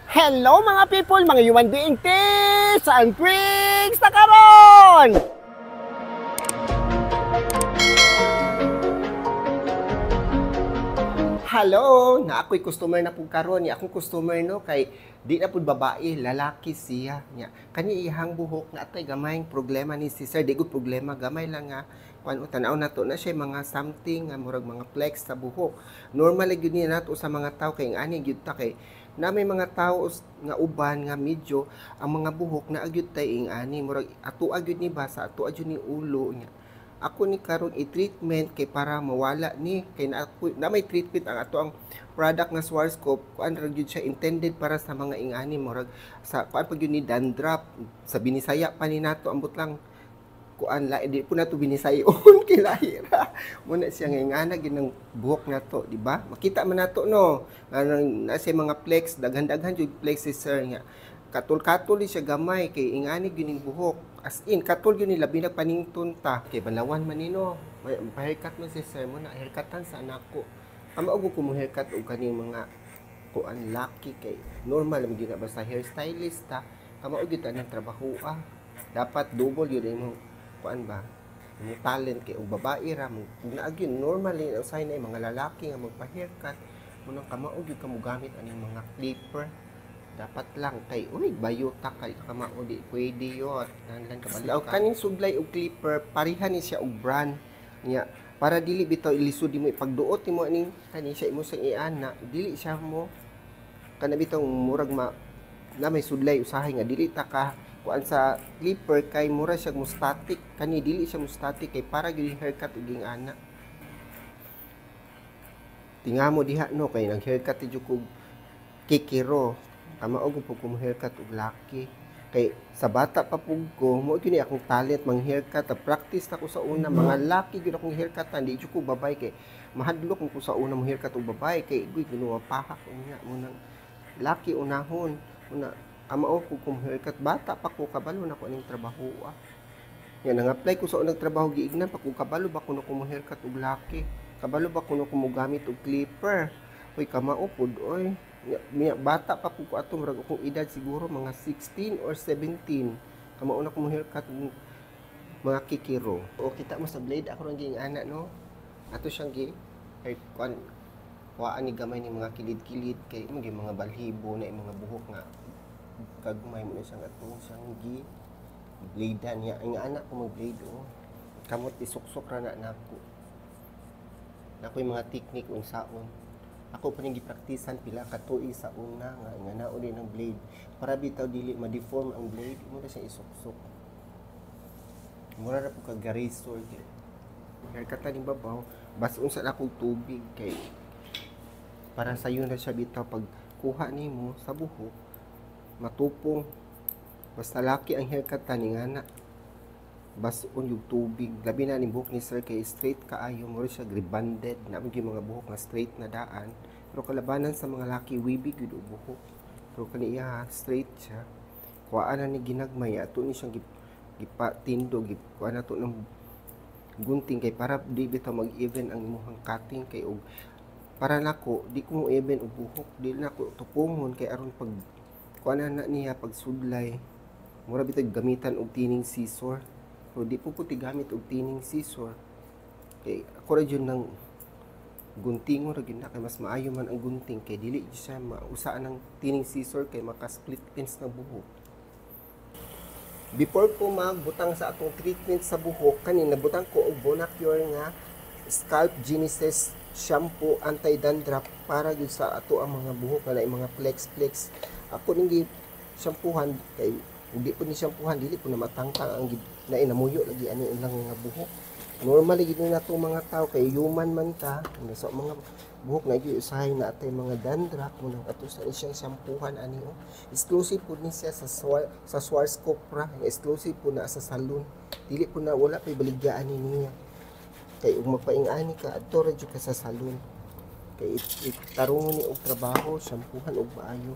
Hello, mga people, mga human being tips and tricks na karon! Hello, na ako'y customer na pud karon. Ni akong customer, no, kay di na pud babae, lalaki siya. Nya kani iyang buhok na atay gamay problema ni si sir, di gud problema, gamay lang nga kuan. Tan-aw nato na siya mga something nga murag mga flex sa buhok. Normal gyud ni nato sa mga tao kay ani gyud ta, kay na may mga tao nga uban nga medyo ang mga buhok na agyud tay ing ani, murag ato gyud ni ba sa ato gyud ni ulo niya. Ako ni karon i-treatment kay para mawala ni, kay na, ako, na may treatment ang ato ang product nga Schwarzkopf. Kuan ra gyud siya, intended para sa mga ingani, murag sa kuan pag yun ni dandruff. Sa Binisaya pa ni nato, ambot lang kuan la, di po nato binisayon kay lahi ra muna siya nga ingana gyud ng buhok nato, di ba? Makita man nato, no, nga na siya mga flex, daghan-daghan jud flex si sir nga katul-katul ni siya gamay kay ingani gyud ning buhok, as in katul gyud ni, labi na panington ta kay banlawan man ni, no. Pa-haircut man si sir mo na haircutan sa anak ko. Amo og ko mo haircut og kaning mga kuan laki kay normal man gyud na basta hairstylist ta, kamao gyud ta ng trabaho ah. Dapat double yun imong kuan ba, imong talent kay og babae ra mo naa gyud. Normal ni usahay na mga lalaki nga magpa-haircut mo nang kamao gyud ka mogamit aning mga clipper. Dapat lang kay uy bayuta kay kamao, di pwede yun nanlan ka balik kaning sublay og clipper. Pareha ni siya og brand niya para dili bitaw ilisod nimo ipagduot nimo aning kani siya imo sang iana, dili siya mo kana bitaw murag ma na may sudlay usahay nga dili ta ka kuan sa clipper kay mura siya mo static. Kani dili siya mo static kay para gyud haircut ug ana. Tinga mo diha, no, kay nag haircut jud kog kikiro. Kamao pud ko mo haircut og laki kay sa bata pa pug ko, mo gyud ni akong talent mang haircut. Practice na ko sa una, mga laki gyud akong haircutan, di jud ko babae kay mahadlok ko sa una mo haircut og babae kay guy ginuwa pahak unya mo nang laki unahon una. Kamao ko kung haircut, bata pa ko, kabalo na ko aning trabaho ah. Yan, nang-apply ko sa unang trabaho, giignan pa ko kabalo ba kuno ko mo haircut og laki, kabalo ba kuno ko mo gamit og clipper. Uy, kamao pud oy. Bata pa ko ato, murag akong edad siguro mga 16 or 17. Kamao na ko mo haircut og mga kikiro. O kita mo sa blade ako rang giing ana, no. Ato siyang gi hair kuan, kuhaan ni gamay ni mga kilid-kilid kay mo mga balhibo na mga buhok nga kagmay mo na siyang atong siyang gi bladean niya. Ang anak ko mag-blade oh. Kamot isuksok ra na nako. Nako yung mga teknik unsaon. Ako pa ning gipraktisan pila ka tuig sa una nga nga nao din ang blade para bitaw dili ma-deform ang blade mo na siya isuksok. Mura ra pud ka razor kay haircut ning babaw, bas-on sa akong tubig kay para sayo na siya bitaw pag kuha nimo sa buhok matupong. Basta laki ang haircut tani nga na bason yung tubig, labi na ni buhok ni sir kay straight kaayo, mura siya rebonded na gyud mga buhok nga straight na daan. Pero kalabanan sa mga laki, wavy gyud og buhok, pero kani iya straight siya. Kuhaan na ni ginagmay, ato ni siyang gipatindog, kuhaan na to ng gunting kay para di bitaw mag-even ang imong cutting kay og para nako di ko mo even og buhok, di nako tupungon kay aron pag kuan na niya pag sudlay mura bitag gamitan og tining scissor. Pero di po ko tigamit og tining scissor kay ako ra jud ng guntingon ra gyud na kay mas maayo man ang gunting kay dili jud siya mausaan ng tining scissor kay maka split ends na buhok. Before ko magbutang sa atong treatment sa buhok, kani nabutang ko og Bonacure nga Scalp Genesis shampoo anti-dandruff para gyud sa ato ang mga buhok nga naay mga flex-flex. Ako ning gi-shampoohan kay hindi po ni shampoohan dili po na matangtang ang na inamuyo lagi ani ilang mga buhok. Normal lagi na nato mga tao kay human man ta. Sa mga buhok na gyud usahay na atay mga dandruff mo nang ato sa siyang shampoohan ani oh. Exclusive po ni siya sa sa Schwarzkopf ra, exclusive po na sa salon. Dili po na wala pay baligyaan ni niya. Kay ug magpaing-ani ka adto ra jud ka sa salon. Kay tarungon ni og trabaho, shampoohan og maayo.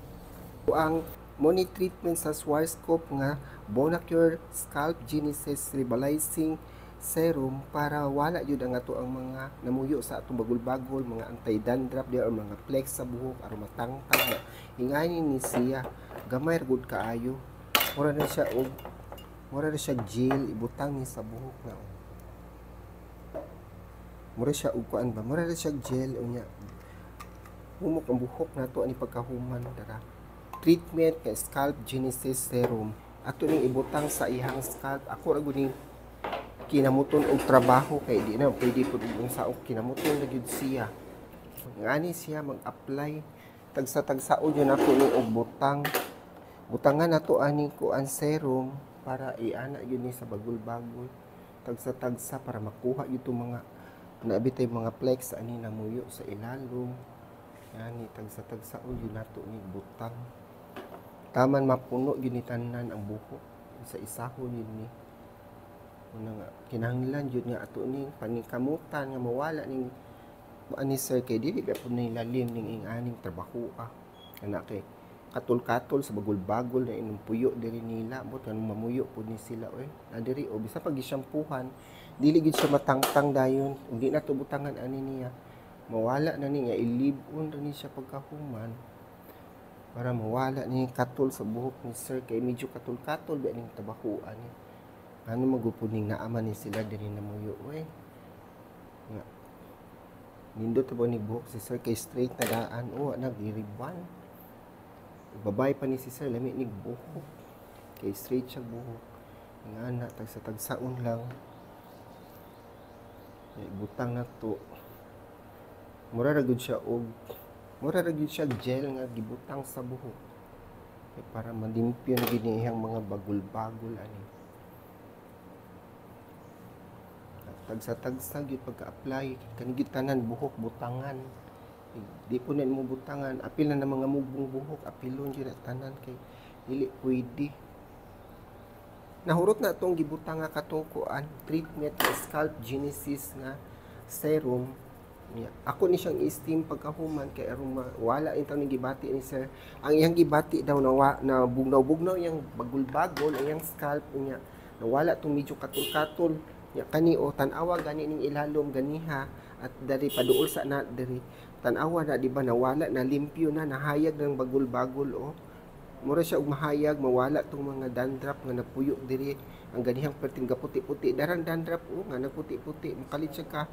Ang money treatment sa Schwarzkopf nga Bonacure Scalp Genesis Revitalizing serum para wala jud ang ato ang mga namuyo sa atong bagol-bagol, mga anti-dandruff di or mga flex sa buhok aron matangtang na. Ingani ni siya, gamay ra gud kaayo. Mura na siya gel ibutang ni sa buhok na. Oh. Mura siya og kuan ba? Mura na siya gel unya. Humok ang buhok nato ani pagkahuman dara. Treatment kay Scalp Genesis Serum. Ato ning ibutang sa iyang scalp. Ako ra gud ning kinamuton og trabaho kay di na pwede pud og unsa og kinamuton na gyud siya. Ngani siya mag-apply tagsa-tagsaon yun ako ni og butang. Butangan nato ani kuan serum para iana yun ni sa bagol-bagol. Tagsa-tagsa para makuha yun itong mga naabitay mga flex ani namuyo sa ilalom. Yani tagsa-tagsaon yun nato ni butang. Taman mapuno yun ni tanan ang buhok sa isahon yun ni. Una nga kinahanglan jud nga ato ning paningkamutan nga mawala ning ani sir kay dili ba pud ni lalim ning ing-aning trabaho ah. Ana kay katol-katol sa bagol-bagol na inong puyo diri nila but kanang mamuyo pud ni sila oy. Na diri o bisan pag gisyampuhan dili gid siya matangtang dayon. Ug di na to butangan ani niya. Mawala na niya i-leave-on ra ni siya pagkahuman para mawala ni katol sa buhok ni sir kay medyo katol-katol ba ning trabahoan ni. Ano magupod ning naaman ni sila diri namuyo oy. Nga nindot ba ni buhok si sir kay straight na daan o nagiriban. Babay pa ni si sir lami ni buhok. Kay straight siya buhok. Nga ana tagsa-tagsaon lang. Ay, butang na to. Mura ra gyud siya gel nga gibutang sa buhok. Kay para malimpyo na gyud iyang mga bagol-bagol ani. Tagsa-tagsa gyud pagka-apply kani gyud tanan buhok butangan. Di po na mo butangan, apil na ng mga mugbong buhok, apilon gyud na tanan kay dili pwede. Nahurot na atong gibutang nga katong kuan treatment nga Scalp Genesis nga serum. Niya. Ako ni siyang i-steam pagkahuman kay aron wala in taon gibati ni sir. Ang iyang gibati daw na, na bugnaw-bugnaw iyang bagol-bagol ang iyang scalp niya. Nawala tong medyo katol-katol. Nya kani o tan-awa gani ning ilalom ganiha at dari paduol sa na diri. Tan-awa na di ba nawala na limpyo na nahayag ng bagol-bagol o. Mura siya og mahayag mawala tong mga dandruff nga napuyo diri ang ganihang perting gaputi-puti darang dandruff o nga nagputi-puti makalit siya ka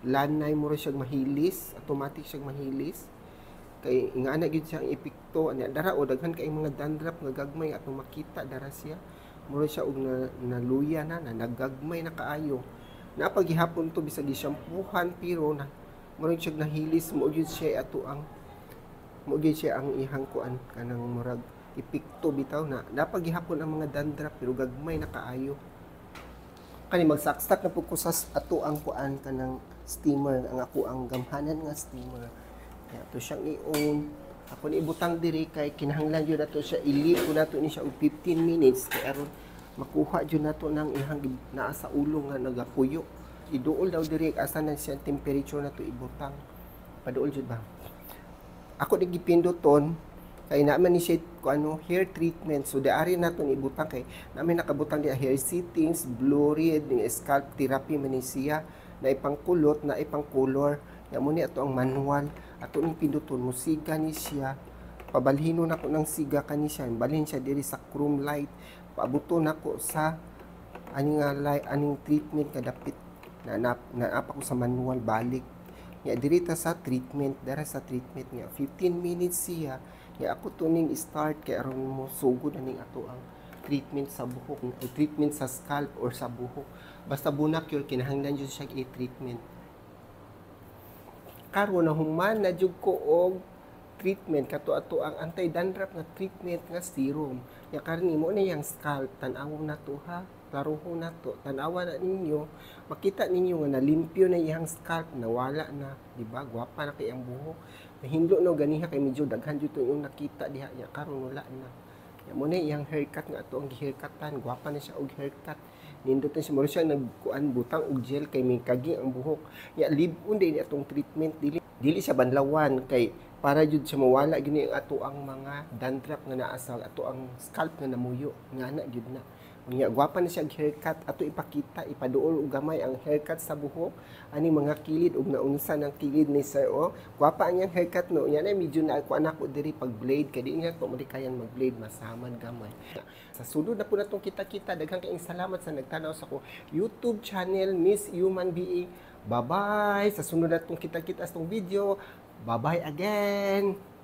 lanay mura siya mahilis, automatic siya mahilis kay ingana gyud siya ang epekto anya dara o daghan kay mga dandruff nga gagmay atong makita dara siya mura siya og na, naluya na, na nagagmay na kaayo napagihapon to bisag gisyampuhan pero na mura siya nahilis mo gyud siya ato ang mo gyud siya ang ihang kuan kanang murag epekto bitaw na napagihapon ang mga dandruff pero gagmay na kaayo. Kani magsaksak na pud ko sa ato ang kuan kanang steamer ang ako ang gamhanan nga steamer. Kaya ato siyang i-on. Ako ni ibutang diri kay kinahanglan jud nato siya i-leave ko nato ni siya og 15 minutes kay aron makuha jud nato nang ihang naa sa ulo nga nagapuyo. Iduol daw diri asa na siya temperature nato ibutang. Paduol jud ba? Ako di gipinduton kay naman ni siya ko ano hair treatment, so diari nato ni ibutang kay namin nakabutang di hair settings, blurred ning scalp therapy man ni siya na ipangkulot na ipang-color. Nya mo ni ato ang manual ato ning pinduton mo siga ni siya pabalhino nako ng siga kani siya balhin siya diri sa chrome light paabuto nako sa ani nga light aning treatment kadapit na na, naapa ko sa manual balik nya diri ta sa treatment dara sa treatment nga 15 minutes siya. Nya ako to ning start kay aron mo sugod na ning ato ang treatment sa buhok o treatment sa scalp or sa buhok basta Bonacure kinahanglan jud siya i-treatment. Karon na human na jud ko og treatment kato ato ang anti-dandruff nga treatment nga serum. Nya karon mo na yang scalp tan-awon nato ha, klarohon nato, tan-awa na ninyo, makita ninyo nga nalimpyo na iyang scalp, nawala na, di ba? Gwapa na kay ang buhok. Nahinlo no ganiha kay medyo daghan jud to yung nakita diha nya karon wala na. Nya mo na iyang haircut nga ato ang gihaircutan, gwapa na siya og haircut. Nindot na siya, mura siya nagkuan butang og gel kay may kagi ang buhok. Nya leave-on din atong treatment dili dili siya banlawan kay para jud siya mawala gini ang ato ang mga dandruff nga naa sa ato ang scalp nga namuyo nga na jud na. Unya gwapa na siya og haircut. Ato ipakita, ipaduol og gamay ang haircut sa buhok ani mga kilid ug naunsa ng kilid ni sir, oh. Gwapa ang iyang haircut, no. Unya na medyo na ako anak ko diri pag blade kay di niya ko malikayan mag blade, masamad gamay. Sa sulod na po natong kita-kita, daghang kaayong salamat sa nagtanaw sa ko YouTube channel, Miss Human Being. Bye-bye sa sunod natong kita-kita sa tong video. Bye-bye again.